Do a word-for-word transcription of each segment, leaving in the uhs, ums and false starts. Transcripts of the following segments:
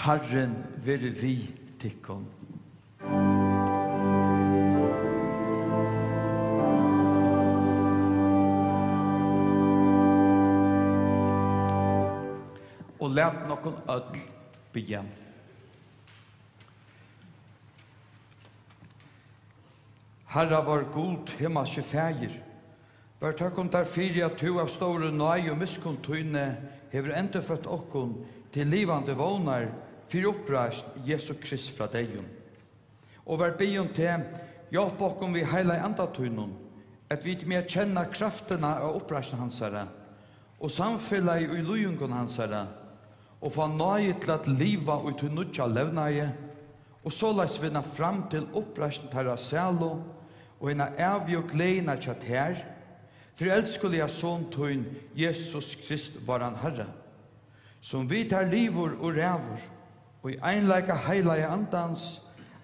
Harrin veri við tykkum. Og lat okkum øll biðja. Harra vár Gud, himmalski Faðir, vár tøkkum tær fyri, at tú av stóru náði og miskunn tíni hevur endurføtt okkum til livandi vónar fyri uppreisn Jesu Krist frá deyðum. Og vær biðja um teg, hjálp okkum við Heilaga Anda tínum, at vit mega kenna kraftina av uppreisn hansara og samfelagið í líðingum hansara, og fáa náði til at liva í tí nýggja levnaði, og soleiðis vinna fram til uppreisn teirra sælu og hina ævigu gleðina hjá tær, fyri elskuliga Son tín, Jesus Krist, váran Harra, sum við tær livur og ræður í einleika Heilaga Andans,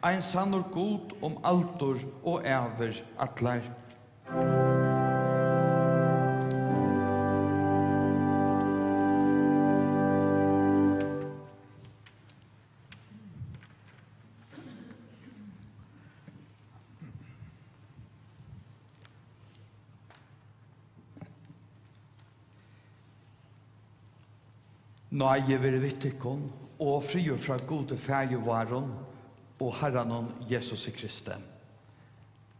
ein sannur Gud um aldur og ævir allar. Náði veri við tykkum og friður frá Gudi Faðir várum og Harranum Jesusi Kristi.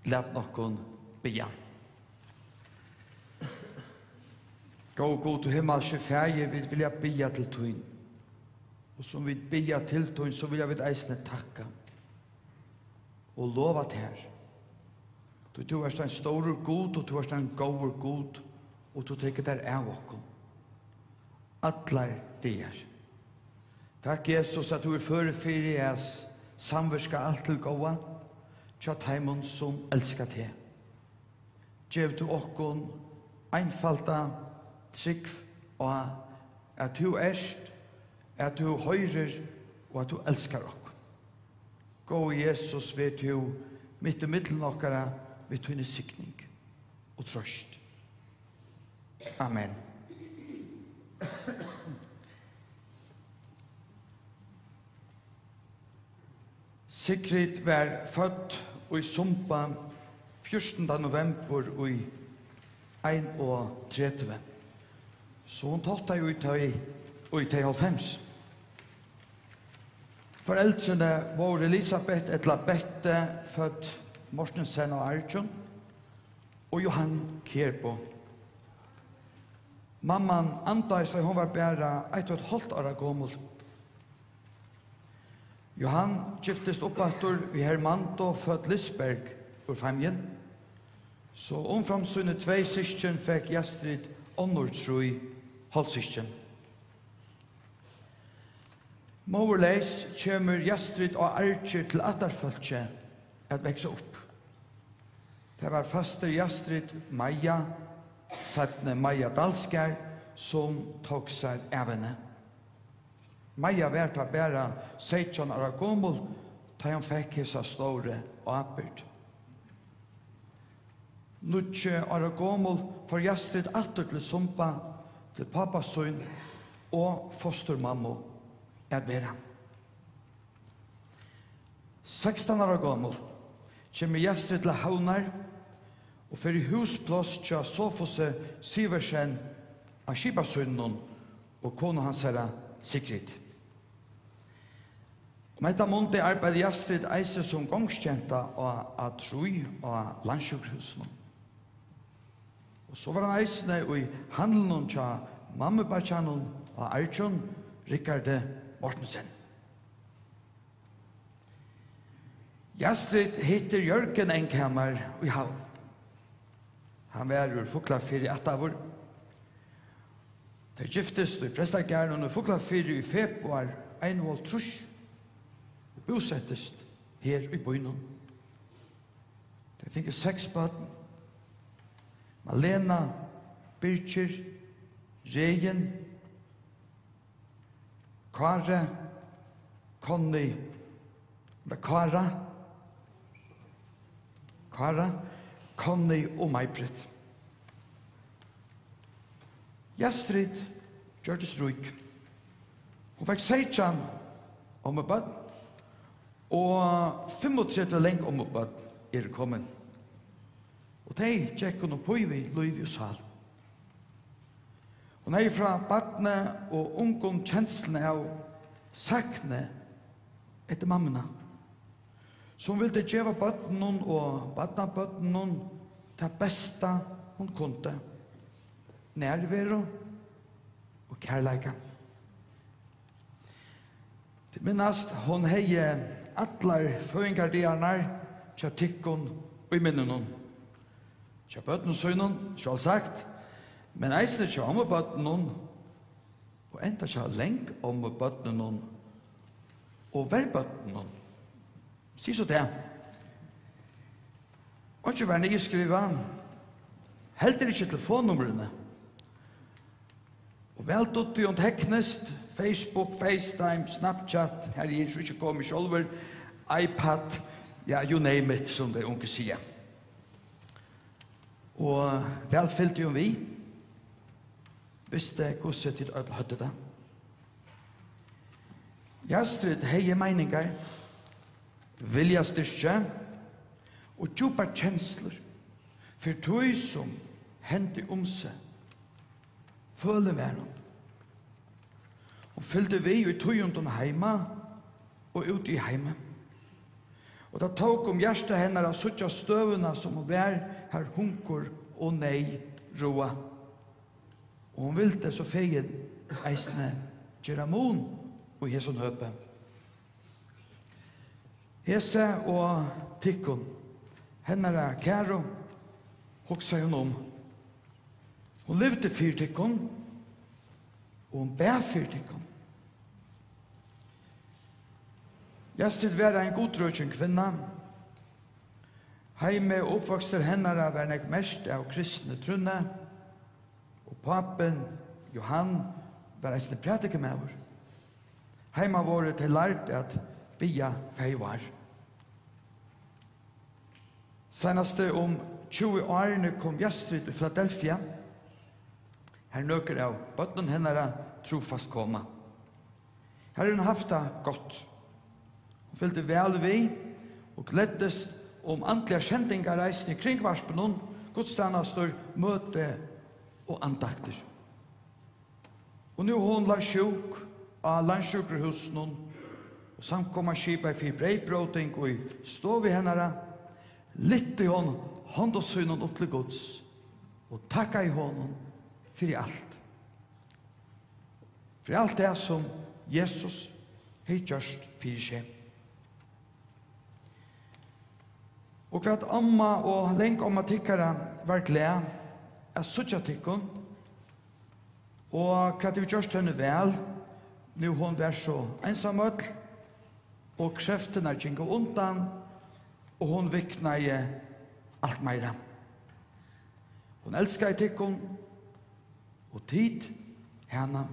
Lat okkum biðja. Góði Gud og himmalski Faðir, vit vilja biðja til tín. Og sum vit biðja til tín, so vilja vit eisini takka og lova tær. Tí tú ert ein stórur Gud, og tú ert ein góður Gud, og tú tekur tær av okkum allar dagar. Takk, Jesus, at tú ert førur fyri at samvirka alt til góða hjá teimum, sum elska teg. Gev tú okkum einfalda trúgv á, at tú ert, at tú hoyrir og at tú elskar okkum. Góði Jesus, ver tú mitt ímillum okkara við tíni signing og trøst. Amen. Sigrid var fødd í Sumba fjúrtanda novembur í einogtretivu, so hon táttaði í tey, í tey hálvfems. Foreldrini vóru Elisabeth ella Bette, fødd Mortensen á Argjum, og Johan Kjærbo. Mamman andaðist, tá hon var bara eitt og eitt hálvt ára gomul. Johan giftist upp aftur við Hermando, fødd Lisberg, úr Fámjin, so umframt síni tvey systkin fekk Jastrid onnur trý hálvsyskin. Móðurleys kemur Jastrid á Argjur til ættarfólkið at vaksa upp. Tað var fastir Jastrid Maja, seinni Maja Dalsgaard, sum tók sær av henni. Maja var tá bara seytjan ára gomul, tá hon fekk hesa stóru ábyrgd. Níggju ára gomul fór Jastrid aftur til Sumba, til pápa sín og fosturmammu at vera. Sekstan ára gomul kemur Jastrid til Havnar og fer í húspláss hjá Sofusi Sivertsen á skipasíninum og konu hansara, Sigrid. Um hetta mundið arbeiddi Jastrid eisini sum gongskenta á A trý á landssjúkrahúsinum. Og so var hann eisini í handlinum hjá mammubeiggjanum á Argjum, Rikgardi Mortensen. Jastrid hittir Jørgen Enkhammar í Havn. Hann var úr Fuglafirði ættaður. Tey giftist í prestagarðinum í Fuglafirði í februar einoghálvtrýss og búsettist her í býnum. Tey fingu seks børn: Malena, Birgir, Regin, Kári, Conny, nei, Kára, Kára, Conny og Maj-Britt. Jastrid gjørdist rík. Hon fekk seytjan ommubørn, og fimmogtretivu langommubørn eru komin. Og tey gekk hon upp í við lívi og sál. Hon hevði frá barni og ungum kensluna av sakni eftir mammuna, sum vildi geva børnunum og barnabørnunum tað besta, hon kundi: nærveru og kærleika. Tit minnast, hon hevði allar føðingardagarnar hjá tykkum í minninum. Hjá børnum sínum, sjálvsagt, men eisini hjá ommubørnunum og enda hjá langommubørnunum og verbørnunum. Sig so tað. Einki var niðurskrivað, heldur ikki telefonnummurini. Og væl dugdi hon tekniskt, Facebook, FaceTime, Snapchat, har eg so ikki komi sjálvur, iPad, ja, you name it, sum tey ungu siga. Og væl fylgdi hon við, visti, hvussu tit øll høvdu tað. Jastrid hevði meiningar, viljastyrki og djúpar kenslur fyri tí, sum hendi um seg. Følin var hon. Hon fylgdi við í tíðindum heima og úti í heimi. Og tað tók um hjarta hennara at síggja støðuna, sum hon var, har hungur og neyð ráða. Og hon vildi so fegin eisini gera mun í hesum høpi. Hesi og tykkum, hennara kæru, hugsaði hon um. Hon livdi fyri tykkum, og hon bað fyri tykkum. Jastrid var ein gudrøkin kvinna. Heimið og uppvøkstur hennara var nógv merkt av kristni trúnni, og pápin, Johan, var eisini prædikumaður. Heima vóru tey lærd at biðja faðir vár. Seinastu um tjúgu árini kom Jastrid í Filadelfia, har nøkur av børnum hennara trúfast koma. Har hevur hon havt tað gott. Hon fylgdi væl við og gleddist um andligar sendingar eisini í kringvarpinum, gudstænastur, møti og andaktir. Og nú hon lá sjúk á landssjúkrahúsinum, og samkoman skipaði fyri breyðbróting í stovu hennara, lyfti hon hondum sínum upp til Guds og takkaði honum fyri alt. Fyri alt tað, sum Jesus hevði gjørt fyri seg. Og hvat omma og langomma tykkara var glað at síggja tykkum, og hvat hevur gjørt henni væl, nú hon var so einsamøll, og kreftirnar gingu undan, og hon viknaði alt meira. Hon elskaði tykkum, og tit hana.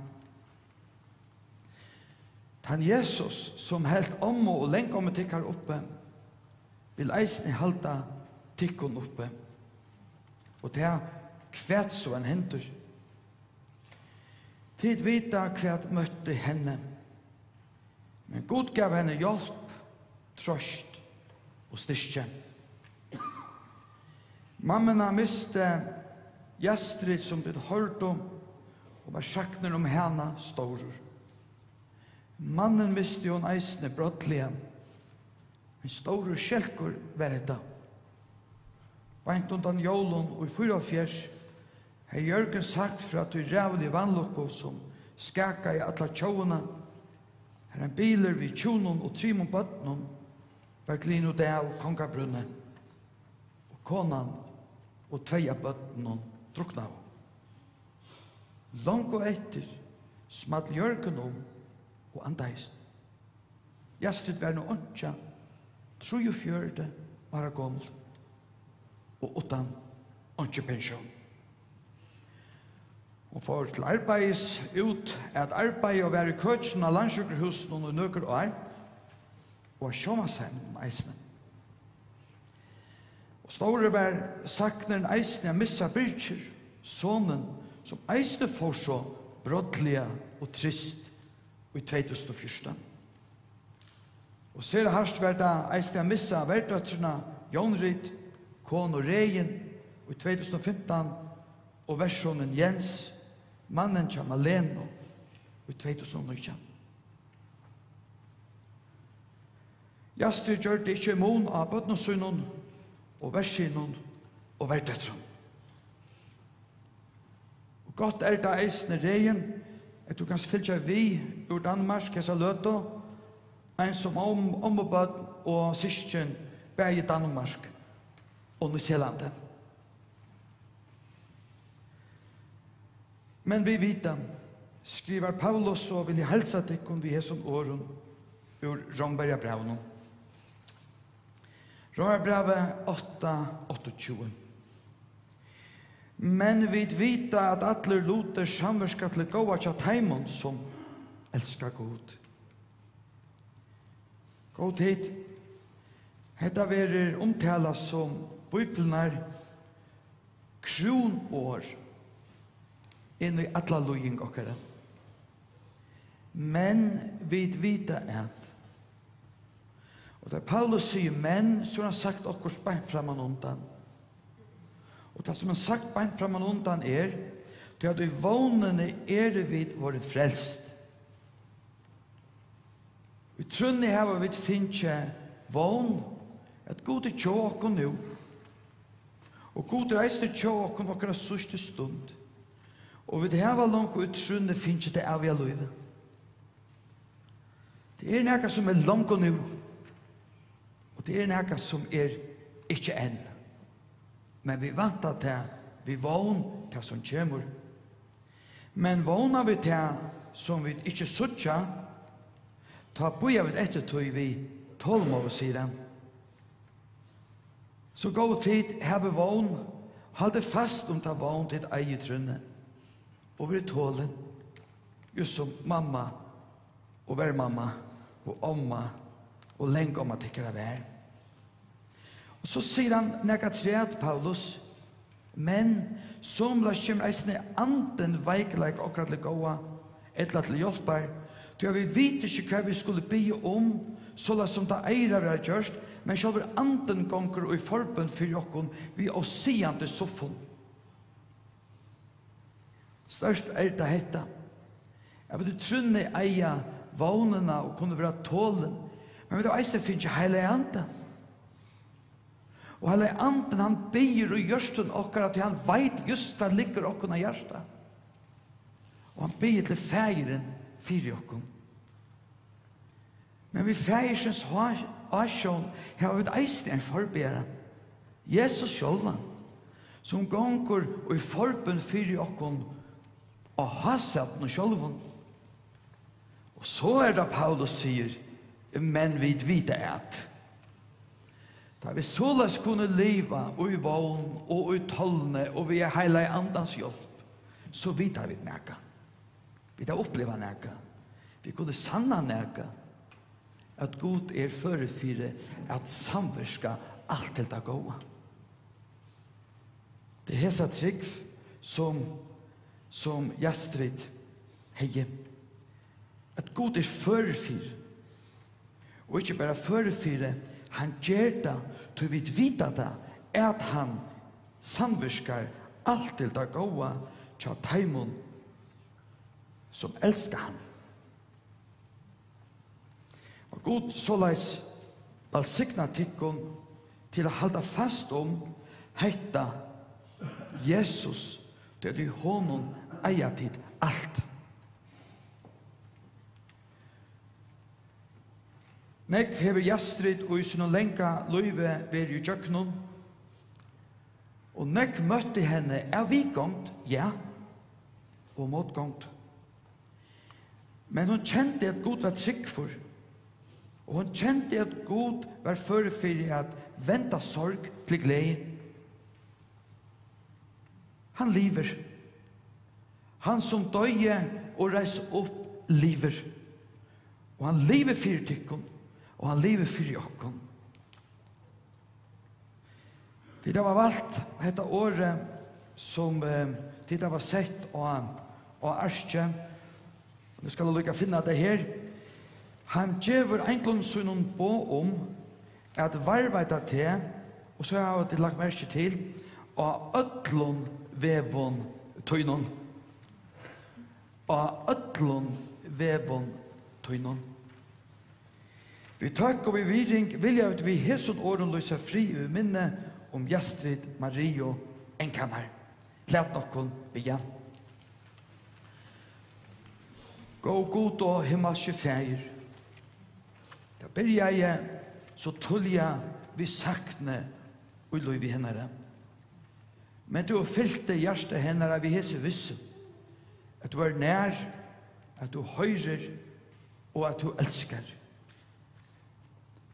Tann Jesus, sum helt ommu og langommu tykkara uppi, vil eisini halda tykkum uppi. Og tað, hvat so enn hendir. Tit vita, hvat møtti henni. Men Gud gav henni hjálp, trøst og styrki. Mammuna misti Jastrid, sum tit hoyrdu, og var saknurin um hana stórur. Mannin misti hon eisini brádliga. Ein stórur skelkur var hetta. Beint undan jólum í fýraoghálvfjerðs hevði Jørgen sagt frá tí ræðuligu vanlukku, sum skakaði alla tjóðina, har ein bilur við hjúnum og trimum børnum var gliðin útav Kongabrúnni, og konan og tvey av børnunum druknaðu. Longu eftir small Jørgen um og andaðist. Jastrid var nú einki, trýogfjøruti ára gomul og uttan einki pensjón. Hon fór til arbeiðis, út at arbeiða, og var í køkinum á Landssjúkrahúsinum í nøkur ár, og á sjónvarpsheiminum eisini. Og stórur var saknurin eisini at missa Birgir, sonin, sum eisini fór so brádliga og trist í tvey túsund og fjúrtan. Og sera hart var tað eisini at missa verdóttrina Jónrit, konu Regin, í tvey túsund og fimtan, og versonin Jens, mannin hjá Malenu, í tvey túsund og nítjan. Jastrid gjørdi ikki mun á børnum sínum og versinum og verdóttrum. Og gott er tað eisini, Regin, at tú kanst fylgja við úr Danmark hesa løtu, eins um om-, ommubørn og systkin, bæði í Danmark og Nýsælandi. Men vit vita, skrivar Paulus, og vil eg heilsa tykkum við hesum orðum úr Rómverjabrævinum. Rómverjabrævið átta, áttaogtjúgu. Men vit vita, at allir lutir samvirka til góða hjá teimum, sum elska Gud. Góð tit, hetta verður umtalað sum Bíbliunnar krúnorð inn í alla líðing okkara. Men vit vita at, og tá Paulus sigur "men", so hevur hann sagt okkurt beint framman undan. Og tað, sum hann sagt beint framman undan, er, tí at í vónini eru vit vorðin frelst. Í trúnni hava vit fingið vón, at Gud er hjá okkum nú. Og Gud er eisini hjá okkum okkara síðstu stund. Og vit hava longu í trúnni fingið tað æviga lívið. Tað er nakað, sum er longu nú, og tað er nakað, sum er ikki enn. Men vit vænta tað við vón, tað sum kemur. Men vóna vit tað, sum vit ikki síggja, tá bíða vit eftir tí við tolmóð, sigur hann. So góðu tit, havið vón, haldið fast um ta vón, tit eiga í trúnni, og verið tolin, júst sum mamma og vermamma og omma og langomma tykkara var. Og so sigur hann nakað afturat, Paulus, men somuleiðis kemur eisini Andin veikleika okkara til góða, ella til hjálpar, tí at vit vita ikki, hvat vit skulu biðja um, soleiðis sum tað eigur at vera gjørt, men sjálvur Andin gongur í forbøn fyri okkum við ósigandi suffum. Stórt er tað hetta, at vit í trúnni eiga vónina og kunnu vera tolin, men vit hava eisini fingið Heilaga Andan. Og Heilagi Andin, hann biður í hjørtum okkara, tí hann veit júst, hvat liggur okkum á hjarta. Og hann biður til Faðirin fyri okkum. Men við Faðirsins há-, ásjón hava vit eisini ein forbiðara, Jesus sjálvan, sum gongur í forbøn fyri okkum á hásætinum sjálvum. Og so er tað, Paulus sigur, men vit vita at. Tá vit soleiðis kunnu liva í vón og í tolni og við Heilaga Andans hjálp, so vita vit nakað. Vit hava upplivað nakað. Vit kunnu sanna nakað, at Gud er førur fyri at samvirka alt til tað góða. Tað er hesa trúgv, sum, sum Jastrid hevði, at Gud er førur fyri. Og ikki bara førur fyri, hann ger tað, tí vit vita tað, at hann samvirkar alt til tað góða hjá teimum, sum elska hann. Og Gud soleiðis vælsigna tykkum til at halda fast um hetta, Jesus, tí at í honum eiga tit alt. Nógv hevur Jastrid í sínum langa lívi verið ígjøgnum, og nógv møtti henni av viðgongd, ja, og motgongd. Men hon kendi, at Gud var trúgvur, og hon kendi, at Gud var førur fyri at venda sorg til gleði. Hann livir. Hann, sum doyði og reis upp, livir. Og hann livir fyri tykkum, og hann livir fyri okkum. Vit hava valt hetta orðið, sum, eh, tit hava sett á, á arkið. Nú skal eg líka finna tað her. Hann gevur einglum sínum boð um at varðveita teg, og so hava tit lagt merki til, á øllum vegum tínum. Á øllum vegum tínum. Við tøkk og við virðing vilja vit við hesum orðum lýsa frið í minni um Jastrid Mariu Enkhamar. Lat okkum biðja. Góði Gud og himmalski Faðir, tað byrjaði so tíðliga við sakni í lívi hennara. Men tú fylti hjarta hennara við hesi vissu, at tú ert nær, at tú hoyrir og at tú elskar.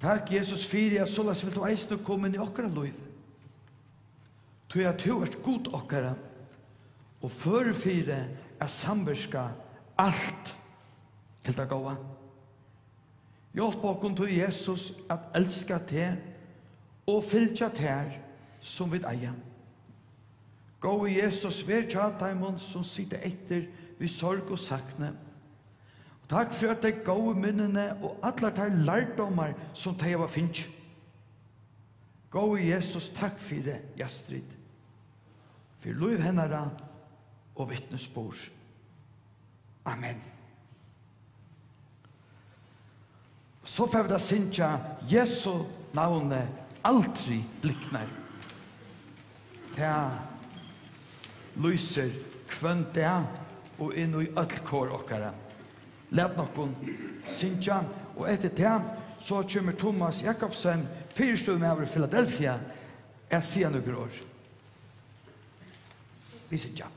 Takk, Jesus, fyri at soleiðis vilt tú eisini koma inn í okkara lív. Tí at tú ert Gud okkara og førur fyri at samvirka alt til tað góða. Hjálp okkum, tí Jesus, at elska teg og fylgja tær, sum vit eiga. Góði Jesus, ver hjá teimum, sum sita eftir við sorg og sakni. Og takk fyri øll tey góðu minnini og allar tær lærdómar, sum tey hava fingið. Góði Jesus, takk fyri Jastrid, fyri lív hennara og vitnisburð. Amen. So fara vit at syngja Jesu navni aldri bliknar. Tað lýsir hvønn dag og inn í øll kor okkara. Lat okkum syngja, og eftir tað so kemur Thomas Jakobsen, fyristøðumaður í Filadelfia, at siga nøkur orð. Vit syngja.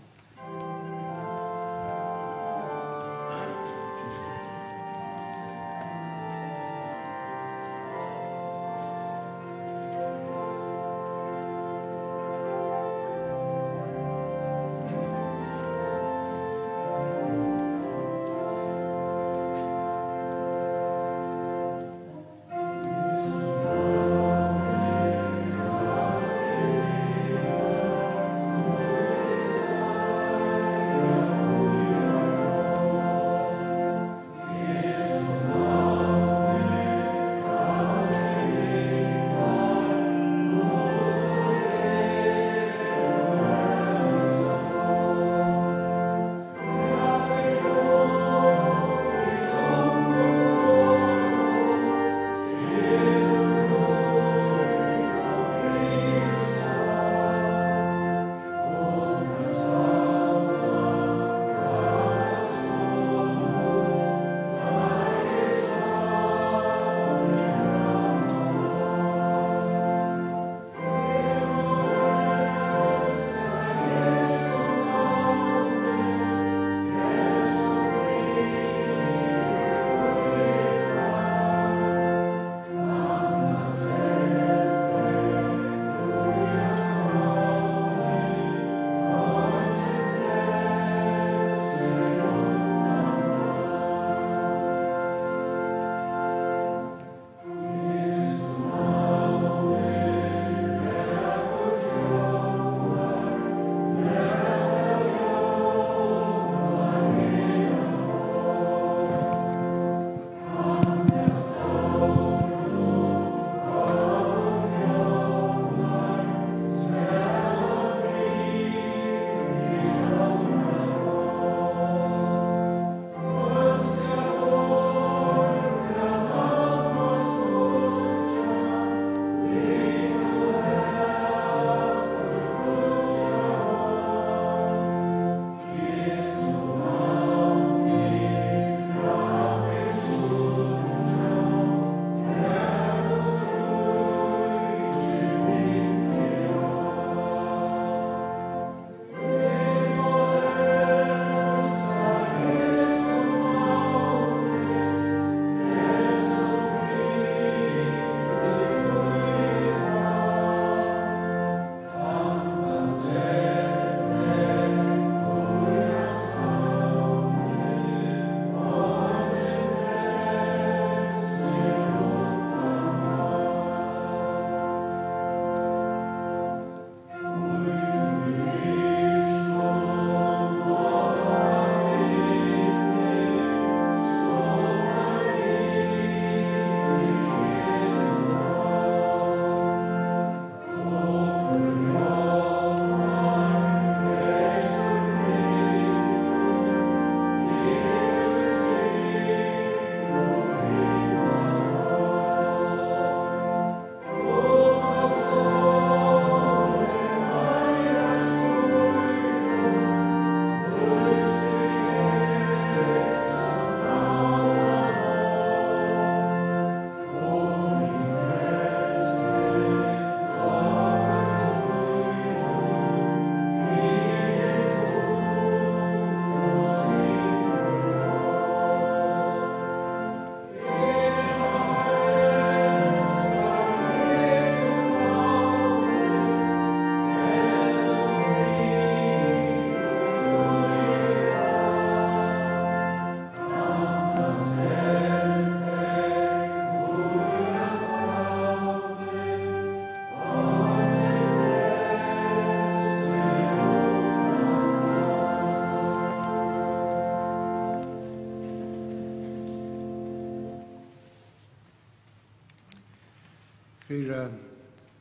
Fyri, eh,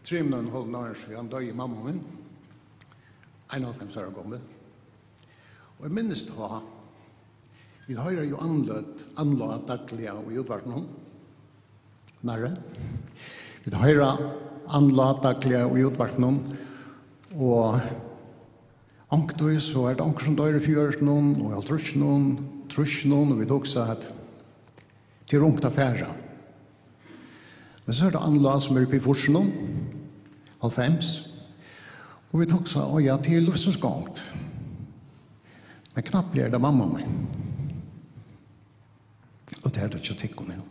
trimum og hálvum árum síðan doyði mamma mín, einoghálvfems ára gomul. Og eg minnist tá, vit hoyra jú andløt, andlát dagliga í útvarpinum. Nærri. Vit hoyra andlát dagliga í útvarpinum, og onkuntíð so er tað onkur, sum doyr í fjørutunum og hálvtrýssunum, trýssunum, og vit hugsa, at tað er ungt at fara. Men so er tað andlát, sum er uppi í fýrsunum, hálvfems, og vit hugsa, á ja, tað er lívsins gongd. Men knappliga er tað mamma mín. Og tað er tað hjá tykkum nú.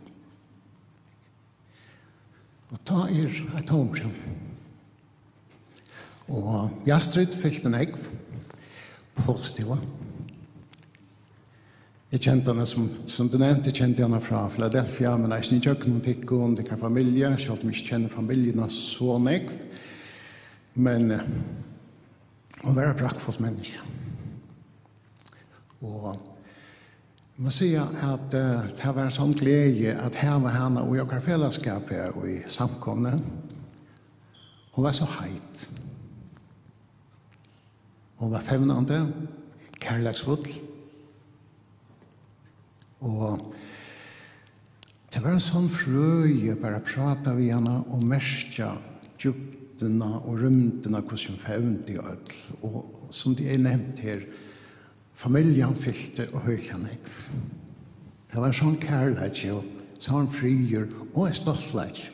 Og tá er eitt tómrúm. Og Astrid fylti nógv positiva. Eg kendi hana, sum, sum tú nevndi, kendi hana frá Philadelphia, men eisini ígjøgnum tykkum, tykkara familju, sjálvt um eg ikki kenni familjuna so nógv. Men, eh, hon var eitt praktfult menniskja. Og eg má siga, at, eh, tað var ein sånn gleði at hava hana í okkara felagsskap her í samkomuni. Hon var so heit. Hon var fevnandi, kærleiksfull. Og tað var ein sånn frøði bara at práta við hana og merkja djúpdina og rúmdina, hvussu hon fevndi øll. Og sum tað er nevnt her, familjan fylti øgiliga nógv. Tað var ein sånn kærleiki og sånn friður og ein stoltleiki.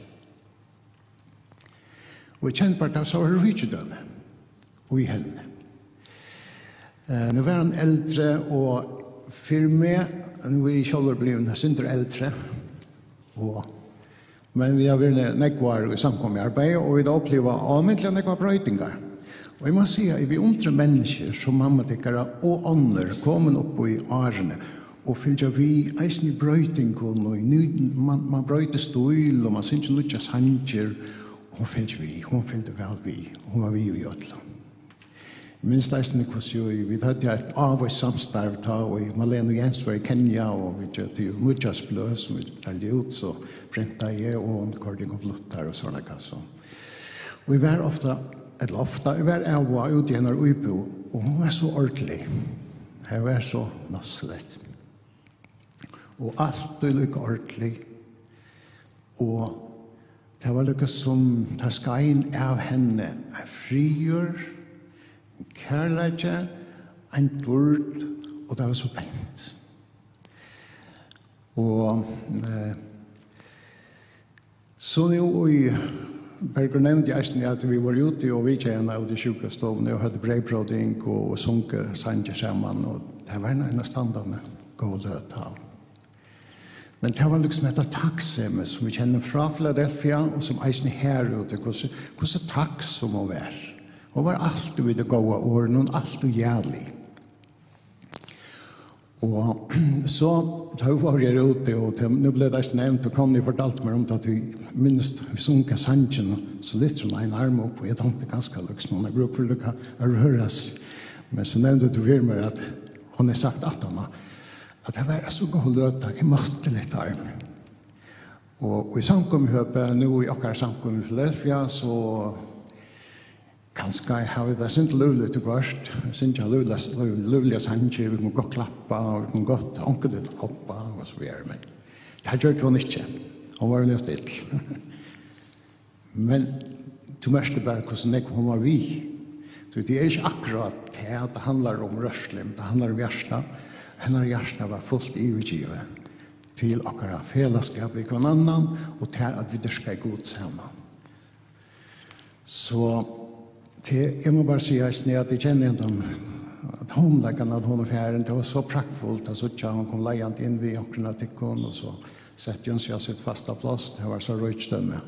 Og eg kendi bara, tað var so ríkidømi í henni. Eh, nú var hon eldri, og fyri meg, nú eri eg sjálvur blivin eitt sindur eldri, og, men vit hava verið nógv ár í samkomuarbeiði, og vit hava upplivað ámilliliga nógvar broytingar. Og eg má siga, eg beundri menniskju sum mamma tykkara og onnur, komin upp í árini, og fylgja við eisini í broytingum, og í nýggjum, man, man broytir stíl, og man syngur nýggjar sangir, og hon fylgir við, hon fylgdi væl við, og hon var við í øllum. Eg minnist eisini, hvussu jú, vit høvdu eitt ávíst samstarv tá, og Malene og Jens var í Kenya, og vit gjørdu jú nýggjársbløð, sum vit deildu út, so printaði eg, og hon koyrdi í konvolutter og sovorðið, so. Og eg var ofta, ella ofta, eg var av og á úti í hennara íbúð, og hon var so ordilig. Har var so násligt. Og altíð líka ordilig. Og tað var líka sum, tað skein av henni ein friður, kærleiki, ein dýrd, og tað var so pent. Og, eh, so nú í, Bergur nevndi eisini, at vit vóru úti og vitjaðu hana úti í sjúkrastovuni og høvdu breyðbróting og, og sungu sangir saman, og tað var ein einastandandi góð løta. Men tað var líkasum hetta takksemið, sum vit kenna frá Philadelphia, og sum eisini her úti, hvussu, hvussu takksom hon var. Hon var altíð við tey góðu orðini, hon altíð jalig. Og so, tá vit vóru her úti, og tað, nú bleiv tað eisini nevnt, og Connie fortaldi mær um tað, at vit minnist, vit sungu sangin, so lyfti hon ein arm upp, og eg dámdi kanska, líkasum hon hevði brúk fyri líka at røra seg. Men so nevndi tú fyri mær, at hon hevði sagt aftaná, at tað var so góð løta, eg mátti lyfta armin. Og í samkomuhøpi, nú í okkara samkomu í Philadelphia, so kanska hava vit tað sindur lívligt viðhvørt, syngja lívliga, lív-, lívliga sangir, vit kunnu gott klappa, og vit kunnu gott onkuntíð hoppa, og so víðari, men tað gjørdi hon ikki. Hon var øgiliga still. Men tú merkti bara, hvussu nógv hon var við. So tað er ikki akkurát tað, at tað handlar um rørslu, men tað handlar um hjarta. Hennara hjarta var fult yvirgivið til okkara felagsskap við hvønn annan, og til at vit dyrkaðu Gud saman. So tað, eg má bara siga eisini, at eg kenni hendan tómleikan, at hon er farin. Tað var so praktfult at síggja, hon kom leiðandi inn við onkrum av tykkum, og so setti hon seg á sítt fasta pláss. Tað var so ríkidømi.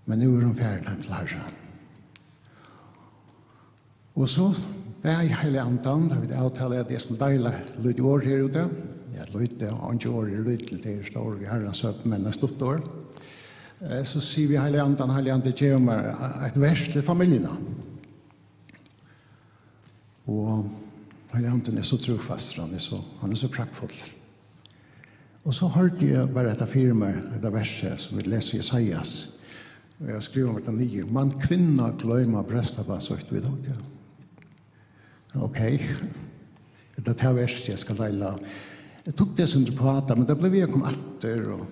Men nú er hon farin heim til Harran. Og so bað eg Heilaga Andan, tá vit avtalaðu, at eg skuldi deila eitt lítið orð her úti. Ja, lítið, einki orð er lítið, tað er stórt í Harrans høpi, men eitt stutt orð. Eh, so sigi eg við Heilaga Andan, Heilagi Andi, gev mær eitt vers til familjuna. Og Heilagi Andin er so trúfastur, hann er so, hann er so praktfullur. Og so hoyrdi eg bara hetta fyri mær, hetta versið sum vit lesa í Jesajas. Og eg skrivaði mær tað niður. Man kvinna gloyma bróstabann sítt, vit tóku tað. Ok. Er tað tað versið eg skal deila? Eg tók tað sum uppá tað, men tað bleiv við at koma aftur, og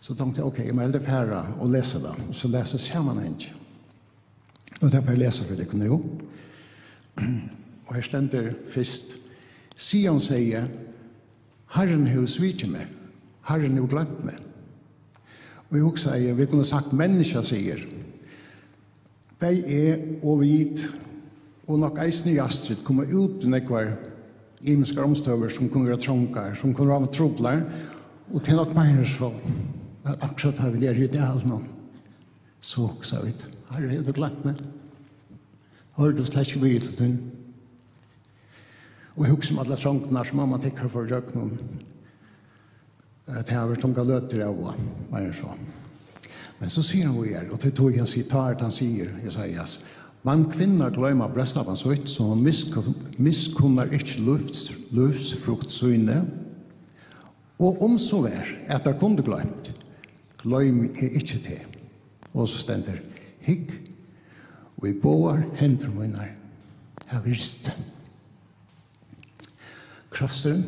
so tonkti eg, ok, eg má heldur fara og lesa tað. Og so lesa samanhang. Og tað fari eg lesa fyri tykkum nú. Og her stendur fyrst: Sion segði: Harrin hevur svikið meg, Harrin hevur gloymt meg. Og eg hugsaði, vit kunnu sagt, menniskja sigur. Bæði eg og vit, og nokk eisini Astrid, koma út í nógvar ymiskar umstøður, sum kunnu vera trongar, sum kunnu vera truplar, og tað er nokk meira so, at akkurát tá vit eru í Dalinum, so hugsa vit: Harri, hevur tú gloymt meg? Hoyrir tú slett ikki við til tín? Og hugsa um allar trongdirnar, sum mamma tykkara fór ígjøgnum. Eh, tað hava verið trongar løtur av og meira enn so. Men so sigur hann víðari, og tað er tí hann sigur, tá er tað hann sigur, Jesajas: Man kvinna gloyma bróstabann sítt, so hon miskun-, miskunnar ikki lívs-, lívsfrukt síni. Og um so var, at tær kundu gloymt, gloymi eg ikki teg. Og so stendur: Hygg, og í báðar hendur mínar havi ristið. Krossurin,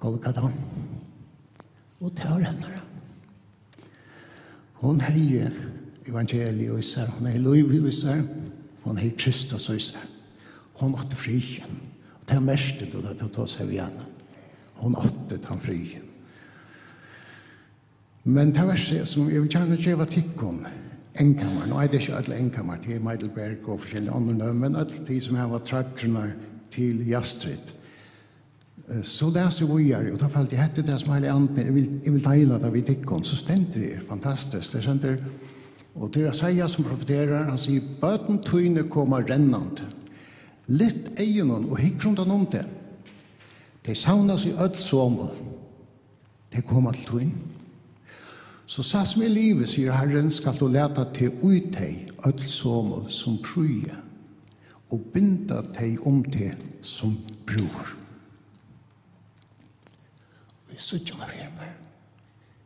Golgata, og tað var hennara. Hon hevði evangeliið í sær, hon hevði lívið í sær, hon hevði Kristus í sær. Hon átti friðin. Og tað merkti tú, tá tú tosaði við hana. Hon átti tann friðin. Men tað versið, sum eg vil gjarna geva tykkum, Egnkamar, nú eita ikki øll Egnkamar, tað er Meidelberg og forskellig onnur nøvn, men øll tey, sum hava træddirnar til Jastrid. Eh, so las eg víðari, og tá føldi eg, hetta er tað, sum Heilagi Andin, eg vil, eg vil deila tað við tykkum, so stendur her, fantastiskt, tað stendur, og tað er Jesaja, sum profeterar, hann sigur: Børn tíni koma rennandi, lyft eygunum og hygg rundan um teg, tey savnast í øll somul. Tey koma til tín. So satt sum eg livi, sigur Harrin, skalt tú lata teg í tey øll somul sum prýði, og binda tey um teg sum brúður. Og eg síggi hana fyri mær.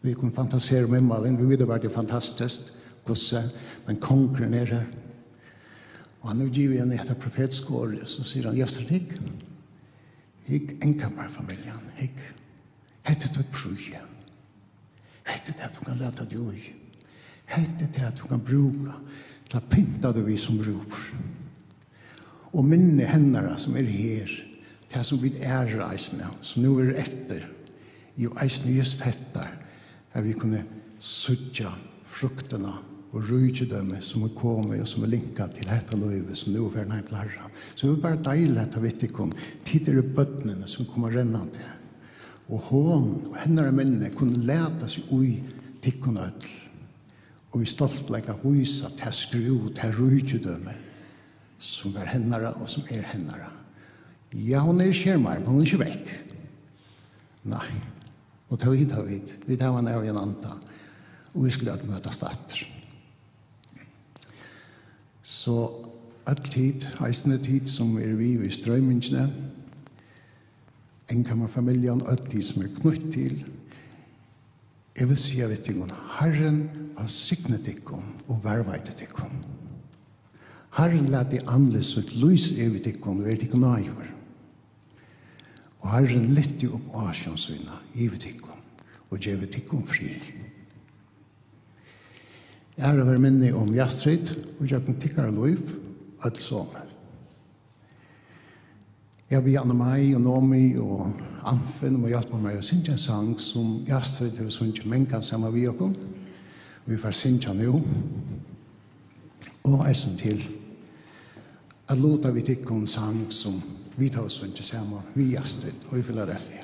Vit kunnu fantasera um himmalin, vit vita bara, tað er fantastiskt, hvussu, men kongurin er her. Og hann hevur givið henni hetta profetiska orðið, so sigur hann: Jastrid, hygg, hygg, Egnkamar familjan, hygg. Hetta er títt prýði. Hetta er tað, tú kann lata teg í. Hetta er tað, tú kann brúka til at pynta teg við sum brúður. Og minni hennara, sum er her, tað sum vit eru eisini, sum nú eru eftir, jú, eisini júst hetta, at vit kunnu síggja fruktina og ríkidømi, sum er komið og sum er linkað til hetta lívið, sum nú er farin heim til Harran. So eg vil bara deila hetta við tykkum. Tit eru børnini, sum koma rennandi. Og hon og hennara minni kunnu lata seg í tykkum øll. Og við stoltleika vísa tað skrúð, tað ríkidømi, sum var hennara og sum er hennara. Ja, hon er ikki her meir, men hon er ikki vekk. Nei. Og tað vita vit. Vit hava hana av í ein anda. Og vit skulu øll møtast aftur. So øll tit, eisini tit, sum eru við í stroymingini, Egnkamarfamiljan, øll tit, sum eru knýtt til, eg vil siga við tykkum: Harrin vælsigni tykkum og varðveiti tykkum. Harrin lati andlit sítt lýsa yvir tykkum og veri tykkum náðigur. Og Harrin lyfti upp ásjón sína yvir tykkum og gevi tykkum frið. Æra veri minni um Jastrid og gjøgnum tykkara lív, øll somul. Eg vil biðja Anna Mai og Nomi og Anfinn um at hjálpa mær at syngja ein sang, sum Jastrid hevur sungið mangan saman við okkum. Vit fara at syngja nú. Og eisini til at luta við tykkum sang, sum vit hava sungið saman við Jastrid og í Filadelfia.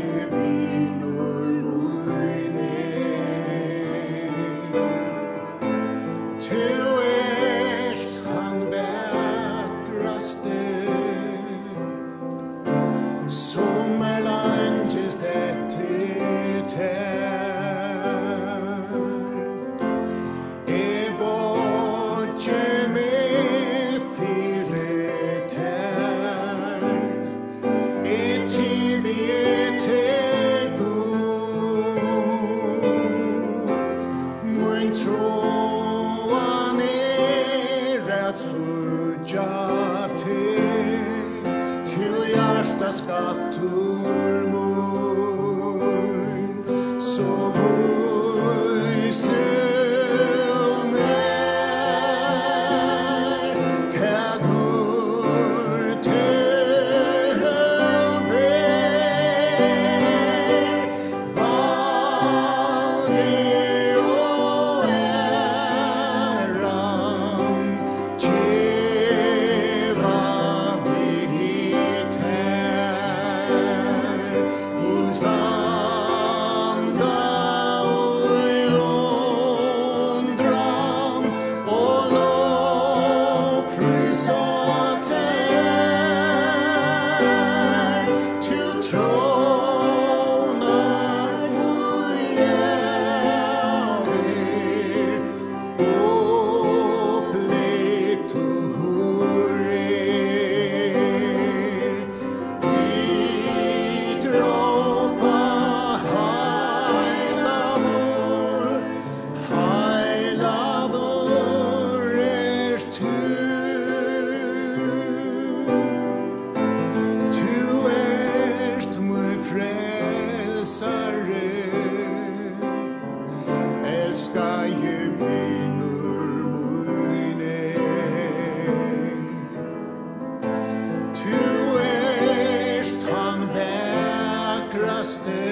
Vinur mín, tú ert tann vakrasti, sum er leingist eftir tær. Eg bogi meg fyri tær, eg tilbiði teg, Gud. Mín tráan er at síggja teg, tú hjartaskattur mín. So vís tú mær ta dýrd, tú ber valið og æran geva vit tær. Vit standa í undran og lovprísa tær, tú trónar í ævir. Upplittur er, vit rópa: Heilagur, heilagur ert tú. Tú ert mín frelsari, elskaði vinur mín. Tú ert tann vakrasti,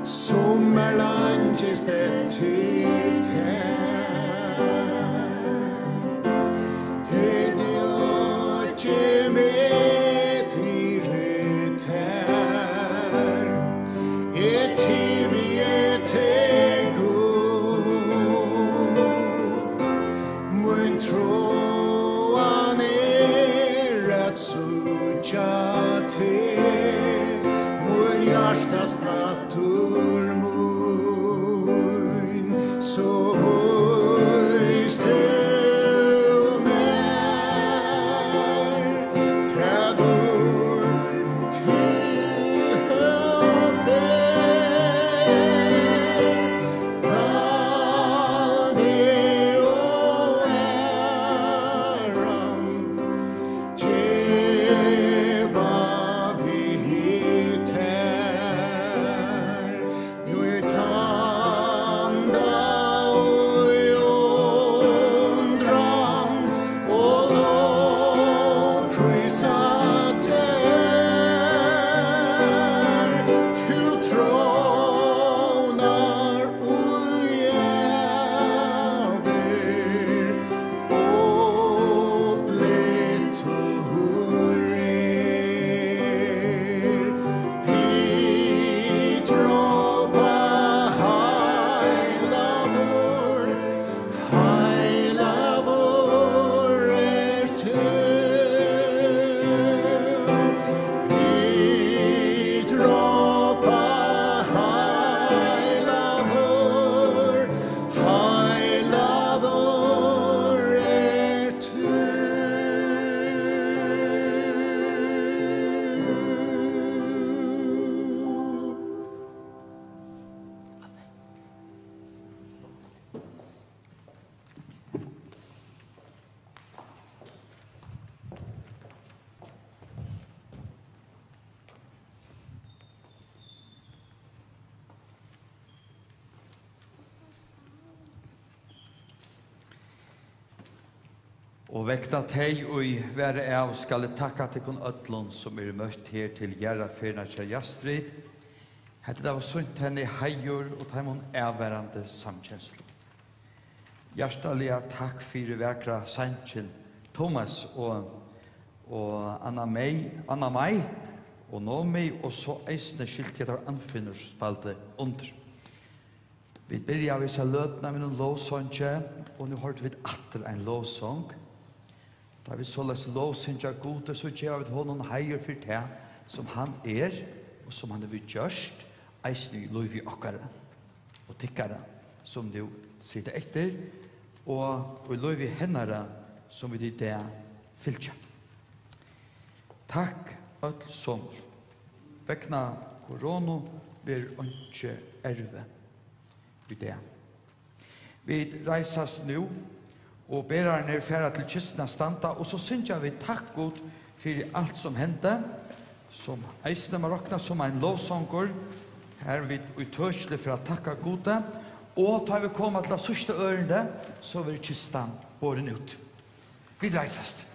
sum er leingist eftir tær. Eg bogi meg fyri tær, eg tilbiði teg, Gud. Mín tráan er at síggja teg, mín hjartaskattur mín. So vís tú mær ta dýrd, tú ber valið og æran geva vit tær. Nú standa í undran og lovprísa tær, tú trónar í ævir. Upplittur er, vit rópa: Heilagur, heilagur ert tú. Vit rópa: Heilagur, heilagur ert tú. Og vegna tey, ið vara av, skal eg takka tykkum øllum, sum eru møtt her til jarðarferðina hjá Jastrid. Hetta var sýnt henni heiður og teimum avvarðandi samkenslum. Hjartaliga takk fyri vakra sangin, Thomas og, og Anna May, Anna May. og Nomi, og so eisini skilti eg, at tað var Anfinnur, sum spældi undir. Vit byrjaðu hesa løtuna við einum lovsangi, og nú hoyrdu vit aftur ein lovsong. Tá vit soleiðis lovsyngja Gudi, so geva vit honum heiður fyri tað, sum hann er, og sum hann hevur gjørt, eisini í lívi okkara og tykkara, sum nú sita eftir, og í lívi hennara, sum vit í dag fylgja. Takk, øll somul. Vegna koronu verður einki ervi í dag. Vit reisast nú, og berarnir fara til kistuna at standa, og so syngja vit Takk Gud fyri alt sum hendi, sum eisini má roknast sum ein lovsangur, har vit ítøkiligt fara at takka Gudi, og tá vit koma til tað síðsta ørindi, so verður kistan borin út. Vit reisast.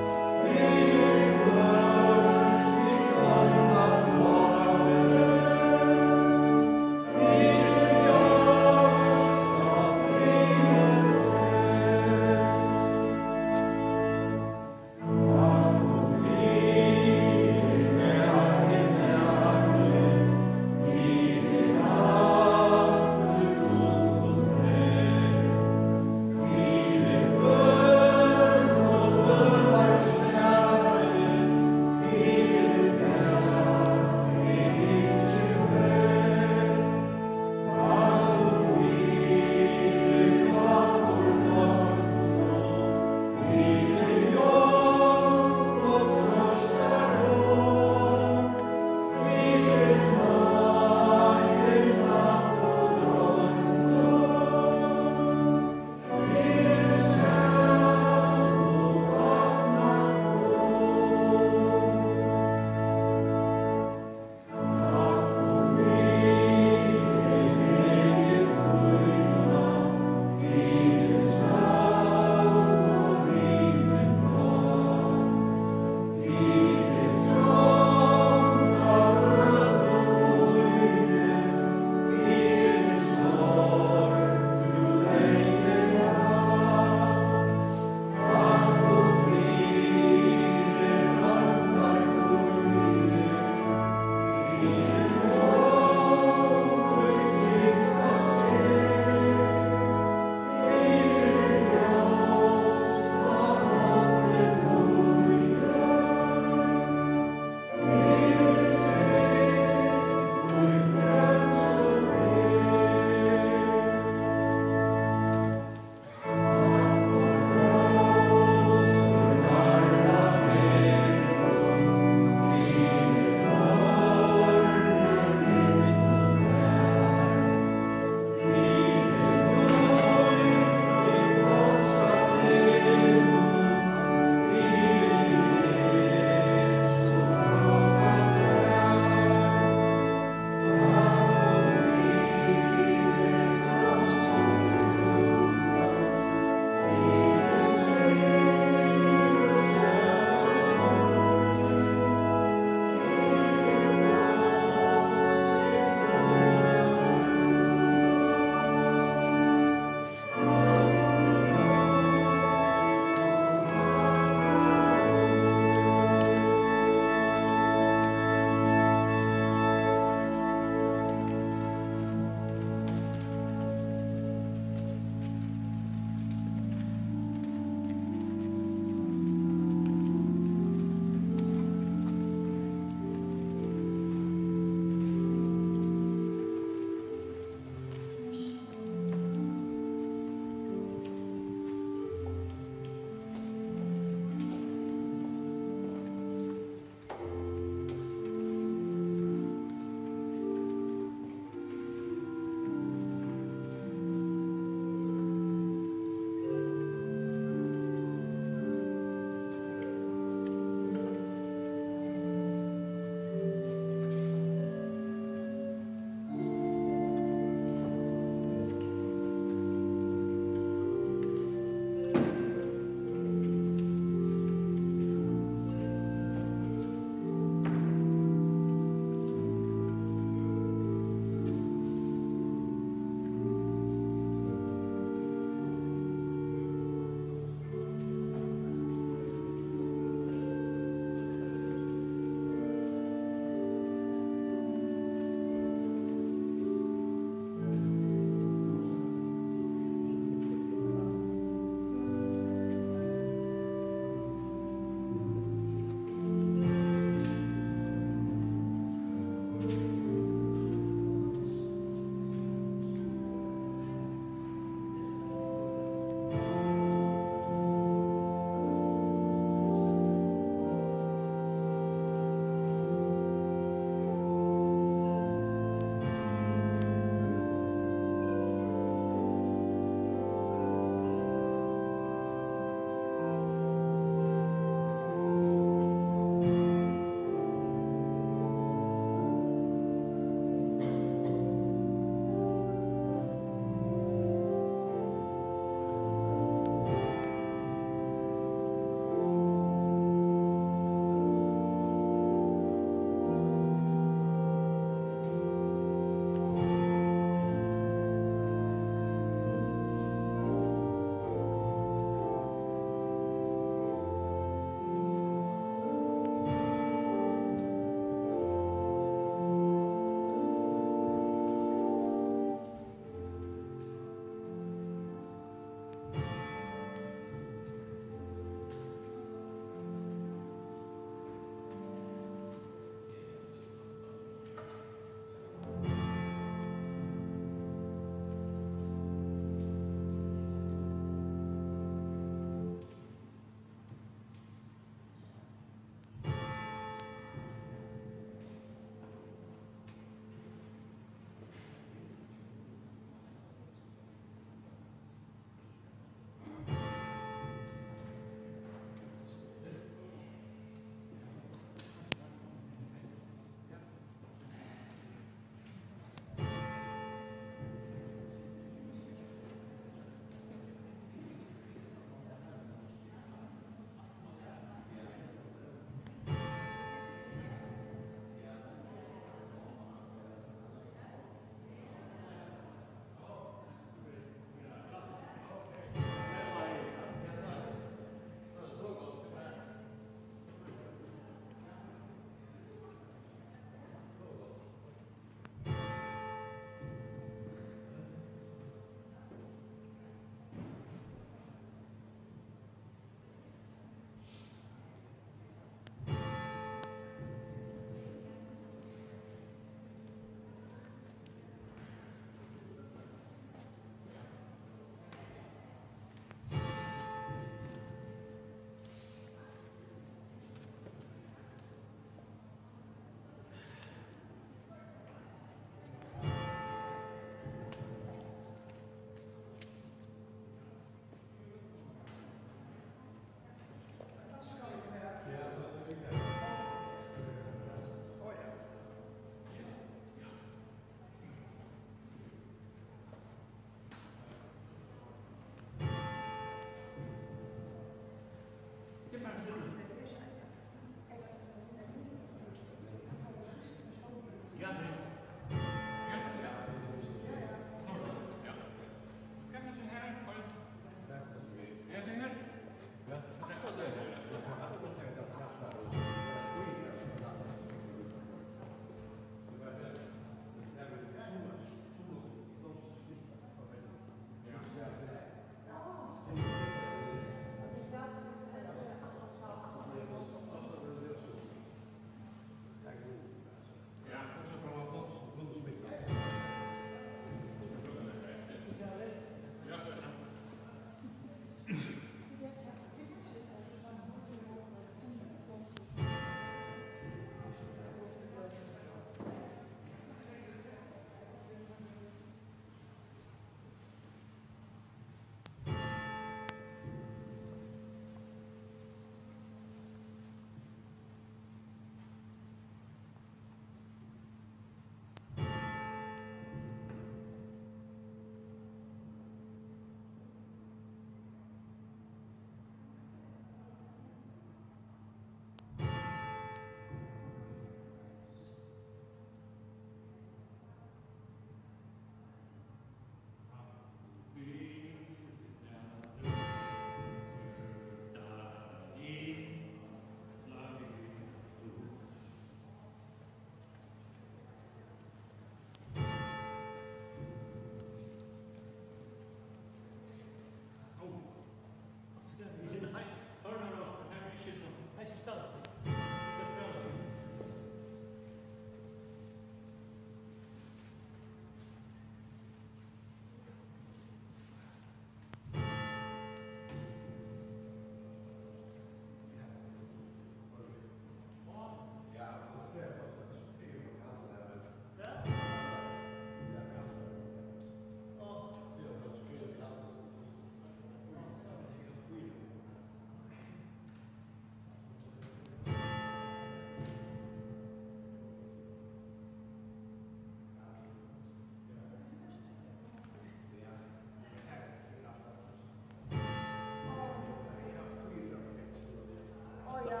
Á, ja,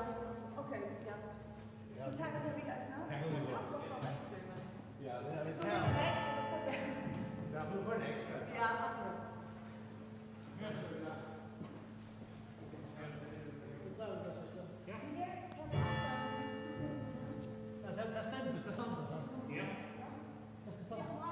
ok, ja. Skal vi taka tað við eisini? Tað kann vit gott. Tað kostar eftir, men Ja, tað er so tað. Ja, nú fór hann ekta. Ja, akkurát. Ja, tað, tað stendur, skal standa, so. Ja. Tað skal standa.